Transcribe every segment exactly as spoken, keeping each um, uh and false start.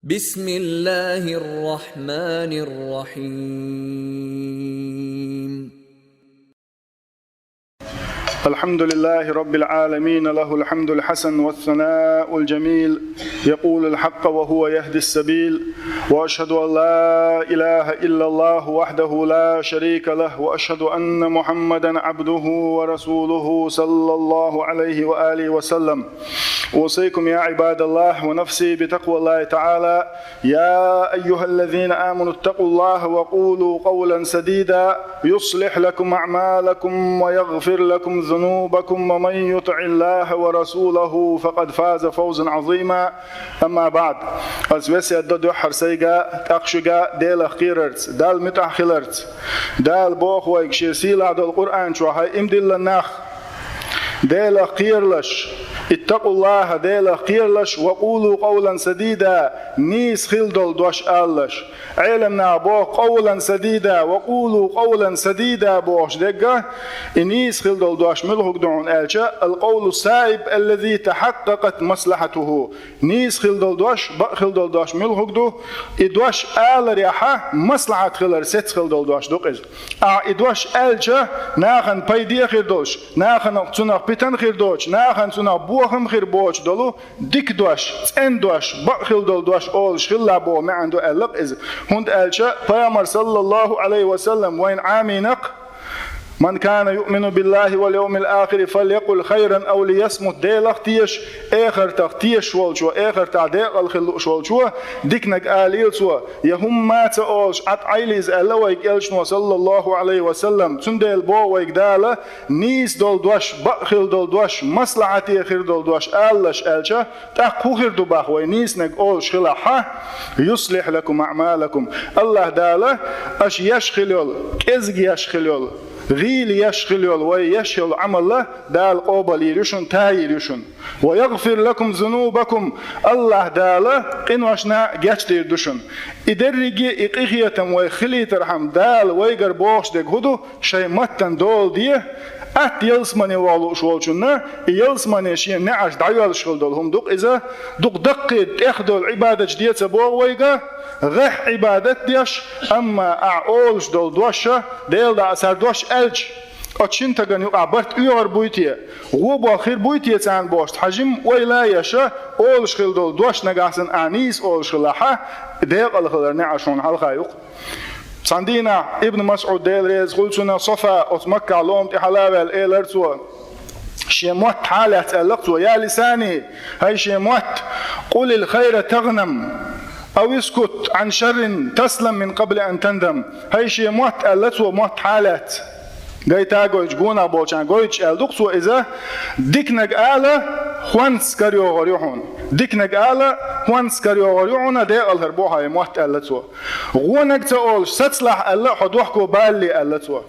بسم الله الرحمن الرحيم. الحمد لله رب العالمين، له الحمد الحسن والثناء الجميل، يقول الحق وهو يهدي السبيل، وأشهد أن لا إله إلا الله وحده لا شريك له، وأشهد أن محمدا عبده ورسوله صلى الله عليه وآله وسلم. أوصيكم يا عباد الله ونفسي بتقوى الله تعالى. يا أيها الذين آمنوا اتقوا الله وقولوا قولا سديدا يصلح لكم أعمالكم ويغفر لكم ذنوبكم ومن يطع الله ورسوله فقد فاز فوزا عظيما. أما بعد. Аз весет до дуьххьара сайга, тӀаккха шуьга Делах кхерарца, Далла муьтӀахь хиларца, Дала боху вайга Шен сийлахь долу Къуръан чохь: хӀай иман диллина нах, Делах кхералаш, اتقوا الله, Делах кхералаш, وقولوا قولا سديدا, нийса хила долу дош алалаш. Ӏеламнаха боху قولا سديدا, وقولوا قولا سديدا бохуш дерг, и нийса хила долу дош муьлхарг ду хьуна аьлча, القول الصائب الذي تحققت مصلحته. Нийса хила долу дош, бакъ хила долу дош муьлхарг ду, и дош аларехь маслахьат хилар сецна хила долу дош ду иза. Ахьа и дош аьлча, нахана пайде а хир долуш, нахана цунах питана хир доцуш, нахана цунах бохам хир боцуш долу дика дош, цӀена дош, бакъ хила долу дош олуш хилла боху маьӀна ду аьлла-кх иза. ХӀунда аьлча Пайхамар, саллаллаху Ӏалайхи ва саллам, вайна Ӏамийна-кх: من كان يؤمن بالله واليوم الآخر فليقل خيرا أو ليصمت. Делах тешаш, эхартах тешаш волчо, эхартахь декъала хила лууш волчо диканиг алийла цо, я хӀумма а ца олуш, Ӏад Ӏайла иза, аьлла вайга элчано, саллаллаху Ӏалайхи ва саллам. Цундела боху вайга Дала, нийса долу дош, бакъ хила долу дош, маслахьате хир долу дош алалаш аьлча, тӀаккха хӀун хир ду боху вай нийсаниг олуш хилахь? يصلح لكم أعمالكم. АллахӀ Дала аша еш хила йолу, кӀезиг еш хила йолу, гӀийла еш хила йолу, вай еш йолу Ӏамал Дала къобалйийр ю шуна, тайийр ю шуна. ويغفر لكم ذنوبكم. АллахӀ Дала къиношна гечдийр ду шуна. И дерриге и къинхетам вайх хилийтархьама, Дала вайгара бохуш дерг хӀун ду? Шайн маттана дола де, атта ялсамане ваха лууш волчунна, и ялсамане шена неӀарш дӀайоьллуш хила долу хӀума ду-кх иза, дукха даккхий тӀех долу Ӏибадаташ де ца боху вайга, гӀеххьа Ӏибадат деш, амма ахьа олуш долу дош, Делан дуьхьа цара дош аьлча, оцу шина стагана юкъахь барт оьгӀар буй те, гӀо болх хир буй те царна бохуш, хьажим ойла еш, олуш хила долу дош нагахь санна ахьа нийса олуш хилахь, декъала хилар неӀарш хьуна хьалха ю-кх. Цхьана дийнахь Ибн МасӀуд, Дела реза хуьлда цунна, Сафа, оцу Маккахь лома тӀе хьала а ваьлла, элира цо, шен мотт хьалаьцна аьлла-кх цо: يا لساني, хӀай шен мотт, قل الخير تغنم أو اسكت عن شر تسلم من قبل أن تندم. ХӀай шен мотт, аьлла цо, мотт хьалаьцна. Гайта а гойтуш, гонах болчарна гойтуш аьлла ду-кх цо иза, диканиг ала, хӀонс карайогӀур ю хьуна. Диканиг ала, хӀонс карайогӀур ю хьуна, декъала хир бу хьан мотт, аьлла цо. ГӀонаг ца олуш сацалахь, аьлла, хьо дохко балале, аьлла цо.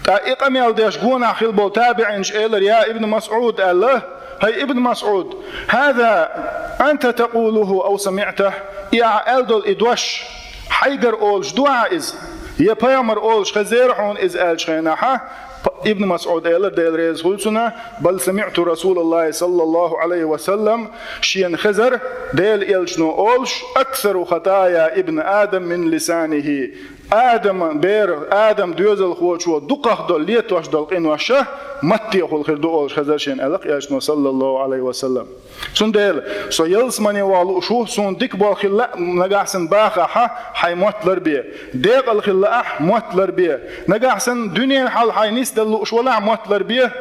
ТӀаккха и къамел деш гонах хилла болу табиӀинаш элира: يا ابن مسعود, аьлла, хӀай Ибн МасӀуд, هذا أنت تقوله أو سمعته, и ахьа аьлла долу и дош хьайгара олуш ду ахьа иза, я Пайхамара олуш хезира хьуна иза, аьллачу хенахь, П-, Ибн МасӀуд элира, Дела реза хуьлда цунна: بل سمعت رسول الله صلى الله عليه وسلم, шена хезара Делан элчано олуш: أكثر خطايا ابن آدم من لسانه. Адама бер, Адама доьзалхочо дукхах долу, летош долу къинош маттехула хир ду олуш хезара шена, аьлла-кх элчано, саллаллаху Ӏалайхи ва саллам. Цундела со ялсамане ваха лууш ву, суна дика болх хилла а, нагахь санна бахахь, хьайн мотт ларбе. Декъала хилла ахь, мотт ларбе. Нагахь санна дуьненан хьал хьайн нисдала лууш валахь, мотт ларбе.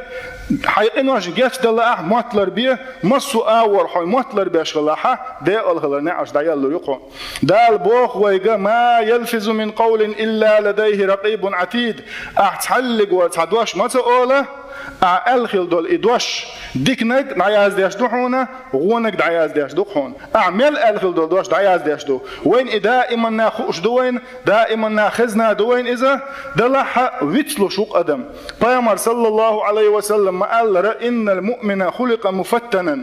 Хьайн къиношна гечдала ахь, мотт ларбе. Массо а агӀор хьо мотт ларбеш хилахь, декъала хилар неӀарш дӀаеллур ю хьуна. Дала боху вайга: ما يلفظ من قول إلا لديه رقيب عتيد. Ахь цхьаллиг вара цхьа дош ма ца ола, ахь аьлла хила долу и дош, диканиг дӀаяздеш ду хьуна, гӀонаг дӀаяздеш ду хьуна. Ахь мел аьлла хила долу дош дӀаяздеш ду. Вайна и даиманна хууш ду вайна, даиманна хезна ду вайна иза, далахь а вицлуш ву-кх адам. Пайхамар, саллаллаху Ӏалайхи ва саллам, ма-аллара: إن المؤمن خلق مفتنا.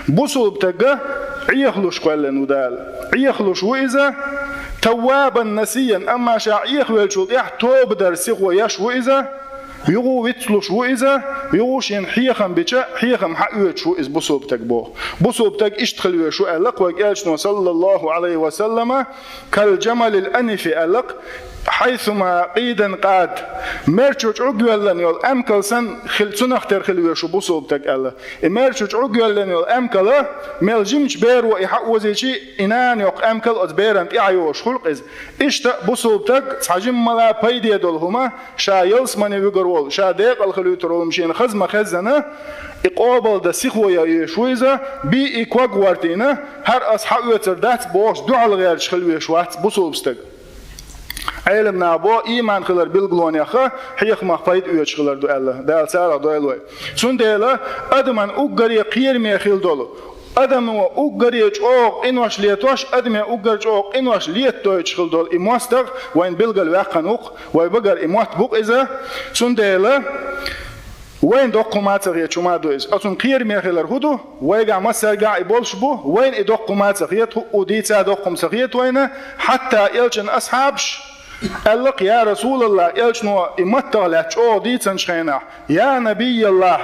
Бусулба стаг Ӏехалуш кхоьллина ву Дала. Ӏехалуш ву иза, توابا نسيا, амма ша Ӏехавеллачул тӀаьхьа тоба дар сихо еш ву иза, Югу вицлуш ву иза, югу шен хьехам бича, хьехам хьаоьцуш ву иза бусулба таг боху. Бусулба таг иштта хила веш ву аьлла кхойга элчано, саллаллаху алейхи ва саллама: «Кал джамалил анифи», аьлла, «хайсума къидан къад». Мерчу чӀуг йоьллан йолу амкал санна хил-, цунах тера хила веш ву бусулба таг аьлла. И мерчу чӀуг йоьллан йолу амкала, мел жимачу беро и хьаозийчи, и нана йоккху амкал оцу беран тӀехь йолуш хуьлу иза. Иштта бусулба таг цхьа жиммала пайде долу хӀума, ша ялсамане вуьгур волу, ша декъал хилуьйтур волу шена хаза ма-хеззана, и къобалдан сихо ян веш ву иза, би и ког вартийна, хӀара ас хьаоьцур дац бохуш дуьхьал гӀерташ хила веш вац бусулба стаг. Ӏеламнаха бо, ийман хилар билгалонеха, хьехамах пайда оьцуш хилар ду аьлла, Дала царах дойла вай. Цундела адаман уггаре кхераме хила долу, адамо уггаре чӀогӀа къинош летош, адаме уггар чӀогӀа къинош летадойтуш хила долу и мостагӀа вайн билгал ваьккхина ву-кх, вай багара и мотт бу-кх иза. Цундела вайна доккха хӀума ца хеташ хӀума ду иза. Оцунна кхераме хилар хӀун ду? Вайгахь массаьргахь и болуш бу, вайна и доккха хӀума ца хета, хӀуъу дийца доккха хӀума ца хета вайна, хьатта элчан асхьабаш аьлла-кх: «Я Расулаллах», элчано и маттах лаьцна чӀогӀа дийцинчу хенахь: «Я Набияллах,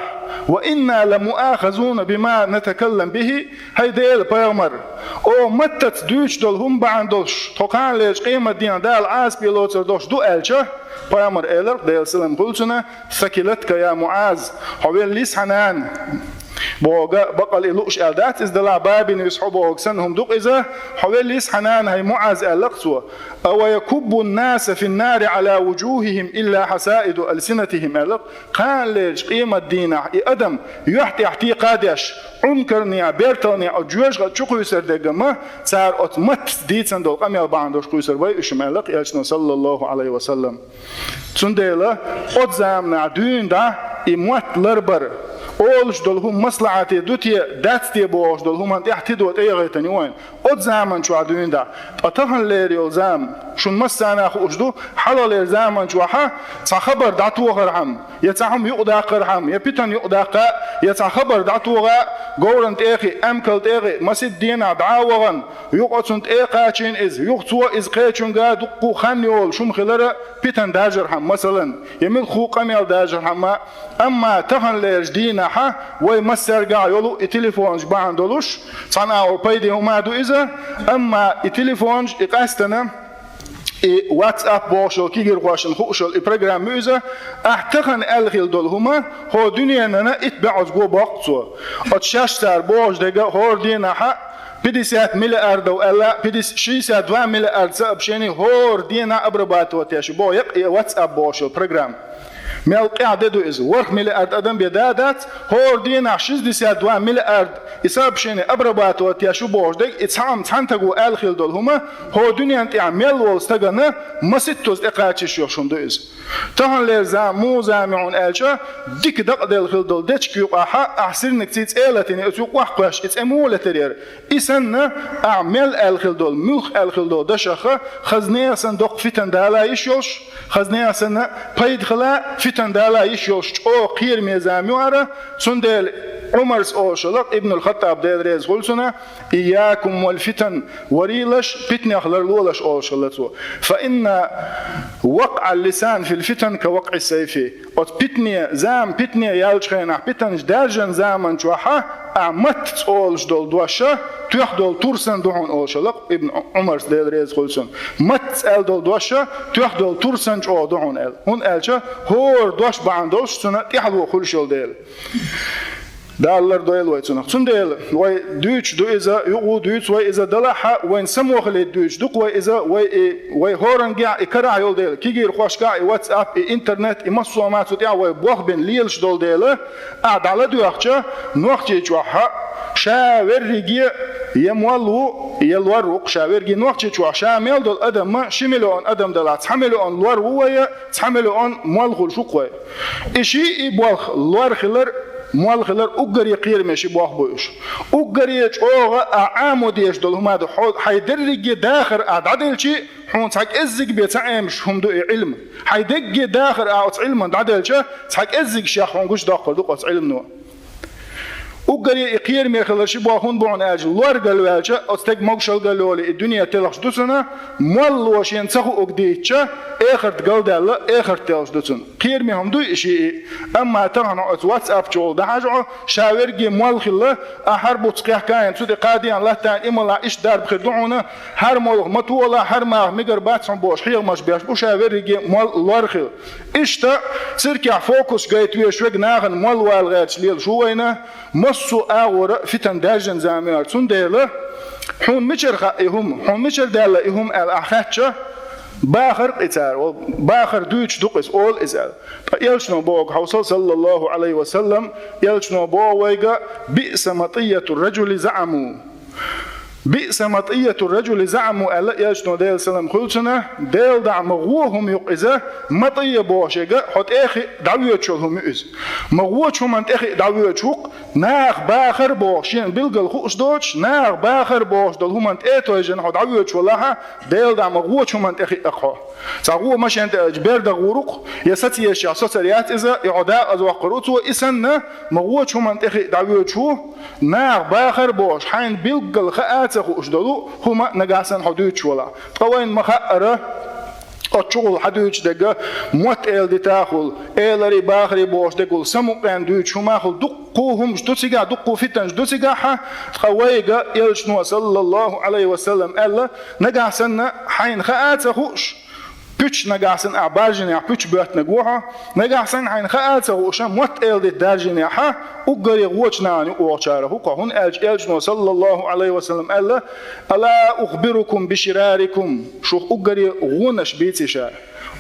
ва инна ла муахазуна бима натакаллам бихи», хӀай Делан пайхамар, оха маттаца дуьйцуш долу хӀума бахьана долуш, тхо кханалерчу къематдийнахь Дала Ӏазапе лоцур долуш ду аьлча, пайхамар элира-кх, Делан салам хуьлу цунна: «Сакилатка я Муаз, хьо веллийса хьан нана». Бохург бакъал и лууш аьлла дац иза, делахь бабин виса хьо бохург санна хӀума ду-кх иза, хьо веллийса хьан нана, хӀай Муаз, аьлла-кх цо. «Ава якуббу ннаса финнари Ӏала вуджухихим илла хьасаиду алсинатихим», аьлла-кх. Кханалерчу къематдийнахь и адам юьхь тӀехь текха а деш, Ӏункарнехь, берталнехь оцу жоьжахати чу кхуьйсур дерг-м, цара оцу маттаца дийцина долу къамел бахьана долуш кхуьйсур бу уьш-м, аьлла-кх элчано, саллаллаху алейхи ва саллам. Цундела оцу заманахь дуьйна дӀа и мотт ларбар, олуш долу хӀума маслахьате ду те, дац те бохуш долу хӀуманна тӀехь тидо тӀеяхийтина ю вайна. Оцу заман чохь дуьйна дӀа. Ткъа таханлера йолу зама, шуна массарна а хууш ду, хьалхалера заман чохьа цхьа хабар дӀатохархьама, я цхьа хӀума юкъадаккхархьама, я питана юкъадаккха, я цхьа хабар дӀатоха, говран тӀехи, амкал тӀехи, масийтта денахь дӀа а вахана, юха оцунна тӀе а кхачийна иза, юха цо иза кхечуьнга дуккха хан йолуш хӀума хилара, питана даржархьама, масалан, я муьлхха къамел даржархьама, амма таханлерчу дийнахьа вай массаьргахь йолу и телефонаш бахьана долуш, цхьана агӀор пайде хӀума ду иза, амма и телефонаш, и къаьстина, и WhatsApp бохуш йолу кегийрхошна хууш йолу и программа ю иза, ахь тахана аьлла хила долу хӀума, хӀо дуьненана итт бӀозза го боккху цо. Оцу шаьш цара бохуш дерг хӀора дийнахьа пятьдесят миллиардов аьлла, пятьдесят, шестьдесят два миллиард сообщений хӀора дийнахь обрабатывать еш ю боху, якъ и WhatsApp бохуш йолу программа. Мел къаьхьа де ду иза. ВорхӀ миллиард адам бен да а дац, хӀора дийнахь шестьдесят два миллиард и сообщение обрабатывать еш ю бохуш дерг, и цхьаъ-м цхьана стага аьлла хила долу хӀума, хӀо дуьненна тӀехь мел волу стагана масийттаза тӀекхачийш йолуш хӀума ду иза. Таханлера зама, муха зама ю хьуна аьлча, дика дакъаделла хила долу дечиг юкъахьа, ахь сирникций цӀе а латийна, оцу юкъа охьакхоьссича, и цӀе муха летар яра? И санна, ахь мел аьлла хила долу, муьлхха аьлла хила долу дашаха, хаза нехан санна доккха фитан дала йиш йолуш, хаза нехан санна пайда хила, фитан дала йиш йолуш чӀогӀа кхераме зама ю хӀара, цундела Ӏумарс олуш хилла-кх, Ибнул Хаттаб, Дела реза хуьлу цунна: «Ийякум вал фитан», варийлаш, питанех ларлолаш, олуш хилла цо. «Фа инна вакъӀал лисан фил фитан ка вакъӀи сайфи». Оцу питане, зама питане яьллачу хенахь, питанаш даьржина заман чохьа, ахь маттаца олуш долу доша, тоьхна долу тур санна ду хьуна, олуш хилла-кх Ибн Ӏумарс, Дела реза хуьлу цунна. Маттаца аьлла долу доша, тоьхна долу тур санна чӀогӀа ду хьуна аьлла. ХӀунда аьлча хӀора дош бахьана долуш цунна тӀаьхьало хуьлуш йолу дела. Дала лардойла вай цунах. Цундела вай дуьйцуш ду иза, юкъа дуьйцу вай иза, далахьа вайна самохалийта дуьйцуш ду-кх вай иза, вай и, вай хӀоранна гехь и карахь йолу дела, кегийрхошкахь и WhatsApp, и интернет, и массо а ма цу тӀехь вай болх бина лелаш долу дела, ахь дӀаладоьгӀча, Нохчийчохьа ша верриге я молла ву, я лор ву-кх ша верриге. Нохчийчохь ша мел долу адамма ши миллион адам далахь, цхьа миллион лор ву вай, цхьа миллион молла хуьлуш ву-кх вай. И шиъ и болх, лор хилар, молла хилар уггаре кхераме ши болх бу уьш. Уггаре чӀогӀа ахь Ӏамо дезаш долу хӀума ду, хьо, хьайн дерриге дахар ахь дӀаделчи, хьуна цхьа кӀеззиг бен ца Ӏемаш хӀума ду и Ӏилма. Хьайн дерриге дахар ахь оцу Ӏилмана дӀаделча, цхьа кӀеззиг шех хьуна гучудоккхур ду-кх оцу Ӏилмано. Уггаре и кхераме хилар ши бохун бу хьуна аьлча, лор галваьлча, оцу стеган могушалла галйолий и дуьне телхаш ду цунна, молло шена ца хууг дийцча, эхарт галдаьлла, эхарт телхаш ду цунна. Кхераме хӀума дуй и шиъ и. Амма тахана оцу WhatsApp чухула дӀахьажа хьо, ша верриге молла хилла, ахьа хӀара буц кхехкайна, цу тӀе кхадийна латтайна, и мала иштта дарба хир ду хьуна, хӀара молха ма тола, хӀара маха мегар бац хьуна бохуш хьехамаш беш бу ша верриге молла лор хилла. Иштта циркехь фокус гайта веш верг нахана молла вала гӀерташ лелаш ву вайна, массо а агӀора а фитан даьржина зама ю хӀара. Цундела, хьуна мичара хаьа и хӀума, хьуна мичара даьлла и хӀума аьлла ахьа хаьттича, бахар-кх и цара, о, бахар дуьйцуш ду-кх иза, олу иза аьлла. Ткъа элчано боху хьовсал, саллаллаху Ӏалайхи ва саллам, элчано боху вайга: «Биъса матӀияту раджули заӀаму». «Биъса матӀияту раджули заӀаму», аьлла элчано, Делан салам хуьлу цунна, Делан дуьхьа ма гӀо хӀума ю-кх иза, матӀия бохуш ерг хьо тӀе а хиъ дӀавоьдуш йолу хӀума ю иза. Ма гӀочу хӀуманна тӀе а хиъ дӀавоьдуш ву-кх, наха бахар а бохуш, шена билггал хууш доцуш, наха бахар а бохуш долу хӀуманна тӀе а тевжина хьо дӀавоьдуш валахь, Делан дуьхьа ма гӀочу хӀуманна тӀе хиъ-кх хьо. Цхьа гӀо машен тӀе аьлча бердах гӀур ву-кх, я сацаешшехь соцур яц иза, и хьо дакъаза воккхур ву цо, и санна, ма гӀочу хӀуманна тӀе хиъ дӀавоьдуш ву, наха бахар а бохуш, хьайна билггал хаа а ца хууш долу хӀума нагахь санна хьо дуьйцуш валахь. Ткъа вайна ма-хаъара, оцу чухула хьан дуьйцуш дерг, мотт-эла дита а хуьлу, эларий, бахарий бохуш дерг хуьлу, самукъаенна дуьйцуш хӀума а хуьлу, дуккха хӀумаш ду цигахь, дуккха фитанаш ду цигахь, ткъа вайга элчано, саллаллаху Ӏалайхи ва саллам, аьлла, нагахь санна хьайна хаа а ца хууш, пуьчаш нагахь санна ахь баржийнехь, пуьчаш боьттинарг ву хьо. Нагахь санна хьайна хаа а ца хууш, мотт-эладита даржийнехь, уггаре гӀочу нахана юкъа вогӀучарах ву-кх хьо. ХӀунда аьлча элчано, саллаллаху Ӏалайхи ва саллам, аьлла: «Ала ухбирукум биширарикум?» Шух уггаре гӀонаш бийций ша?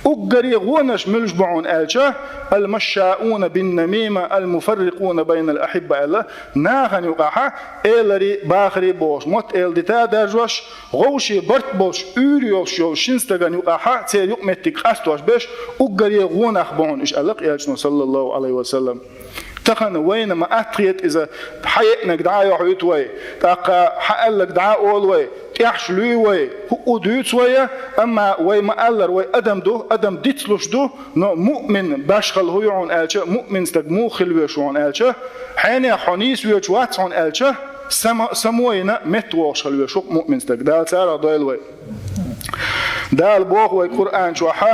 Уггаре гӀонаш муьлш бу хьуна аьлча, «Ал-машшаауна бин-намима, ал-муфаррикъуна байнал ахьибба», аьлла, нахана юкъахь эларий, бахарий бохуш, мотт-эладита а даржош, вовшийн барт болуш, уьйр йолуш йолу шина стагана юкъахь церан юкъаметтиг къастош берш уггаре гӀо нах бу хьуна уьш, аьлла-кх элчано, саллаллаху Ӏалайхи ва саллам. Тахана вайна ма-атта хета иза, хьан еанарг дӀа а йохьуьйту вай, тӀаккха хьан аьлларг дӀа а олу вай, тӀехьаш луьй вай, хӀуъу дуьйцу вай, амма вай ма-аллара, вай адам ду, адам дицлуш ду, но муъмин башхалла хӀун ю хьуна аьлча, муъмин стаг муха хила веза хьуна аьлча, хьенех хьо нийса воьдуш вац хьуна аьлча, само, само йина метта вогӀуш хила веза ву-кх муъмин стаг. Дала царах дойла вай. Дала боху вай Къуръан чохь,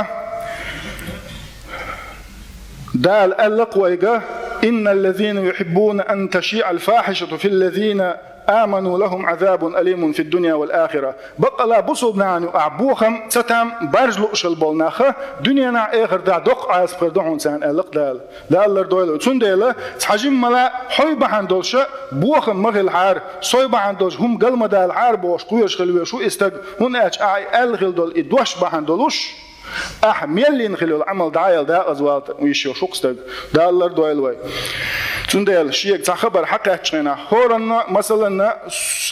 Дала аьлла-кх вайга: «Инналлазина юхьиббуна ан ташиъал фахьишату филлазина аману лахум азабун алимун фид-дунья вал ахира». Баккъала бусулба нахана юкъахь бохам, цатам баржа лууш хила болу нах дуьненахь, эхартахь доккха Ӏазап хир ду хьуна царна, аьлла-кх Дала. Дала лардойла. Цундела цхьа жимма мала хьой бахьана долуша бохам ма хилахьара, сой бахьана долуш хӀума гал ма далахьара бохуш кхоьруш хила веза ву и стаг, хӀунда аьлча ахьа и аьлла хила долу и дош бахьана долуш, ахьа мел йина хила йолу Ӏамал дӀа а яьлла дакъаза вала йиш йолуш ву-кх стаг. Дала лардойла вай. Цундела шега цхьа хабар хьакхаьччу хенахь, хӀоранна, масаланна,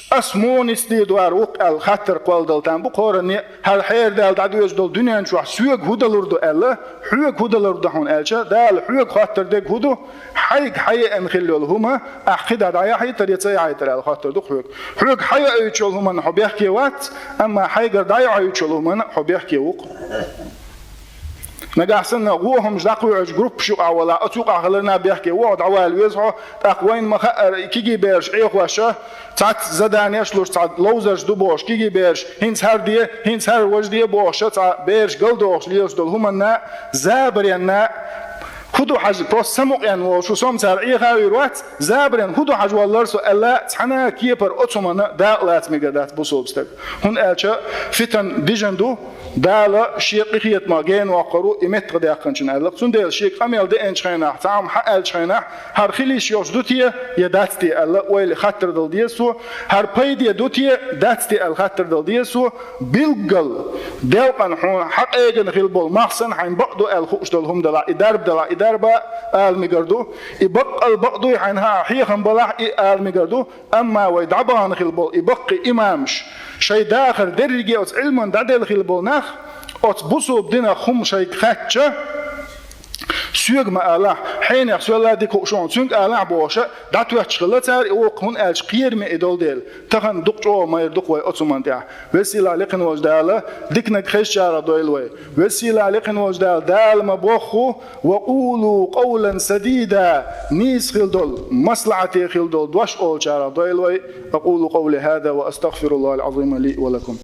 ас муха ницкъ дийр ду хӀара вукх аьлла хаттар кхолладала там бу-кх хӀоранне, хӀара хьерадаьлла дӀадоьжуш долу дуьнен чохь соьга хӀун далур ду аьлла, хьоьга хӀун далур ду хьуна аьлча, Дала хьоьга хоттур дерг хӀун ду, хьайга хьаеана хила йолу хӀума ахь кхидӀа дӀаяхьийтар я ца яхьийтар аьлла хоттур ду-кх хьоьга. Хьоьга хьайоуьйтуш йолу хӀуманна хьо бехке вац, амма хьайгара дӀаяхьийтуш йолу хӀуманна хьо бехке ву-кх. Нагахь санна гӀо хӀумаш дӀакхоьхьучу группаш юкъахь валахь, оцу юкъахь хиларна а бехке ву хьо, дӀавала веза хьо, тӀаккха вайна ма-хаъара кегий бераш Ӏехош, цхьацца заданеш луш, цхьа ловзарш ду бохуш, кегий бераш, хӀинца хӀара де, хӀинца хӀара важа де бохуш, цхьа бераш галдохуш лелаш долу хӀуманна, забаренна, хӀун ду хьажа, просто самукъаенна волуш ву со-м цара Ӏеха а вийр вац, забаренна хӀун ду хьажа валлара со аьлла, цхьана а кепара оцу хӀуманна дакъа лаца мегар дац бусулба стаг. ХӀунда аьлча фитан бижина ду, Дала шен къинхетамах гена воккхур ву и меттахдаьккхинчун аьлла. Цундела шега къамел деанчу хенахь, цхьа хӀума хьаьллачу хенахь, хӀара хила йиш йолуш ду те я дац те аьлла, ойла хаттар дала деза цо, хӀара пайде ду те, дац те аьлла хаттар дала деза цо, билггал, делкъана хьуна хьан къегина хила болу мах санна хьайна бакъ ду аьлла хууш долу хӀума далахь, и дарба далахь, и дарба ала мегар ду, и баккъал бакъ дуй хьайна хаа хьехам балахь, и ала мегар ду, Амма вай дӀабахана хила болу и баккхий имамаш, шайн дахар дерриге оцу Ӏилман дӀаделла хила болу нах, оцу бусулба динах хӀума шайга хаьттича, Соьга ма алахь, хьенех соьлла дика хууш хьуна, цуьнга алахь бохуш, дӀатоьттуш хилла цара и воккха, хӀунда аьлча кхераме и долу дела. Тахана дукха чӀогӀа майра ду-кх вай оцу хӀуманна тӀехь. Веза-сийлахь, лакхара волчу Дала диканиг хезначарах дойла вай. Веза-сийлахь, лакхара волчу Дала, Дала ма-бохху: «Ва къулу къавлан садида», нийса хила долу, маслахьате хила долу дош олучарах дойла вай. أقول قولي هذا وأستغفر الله العظيم لي ولكم.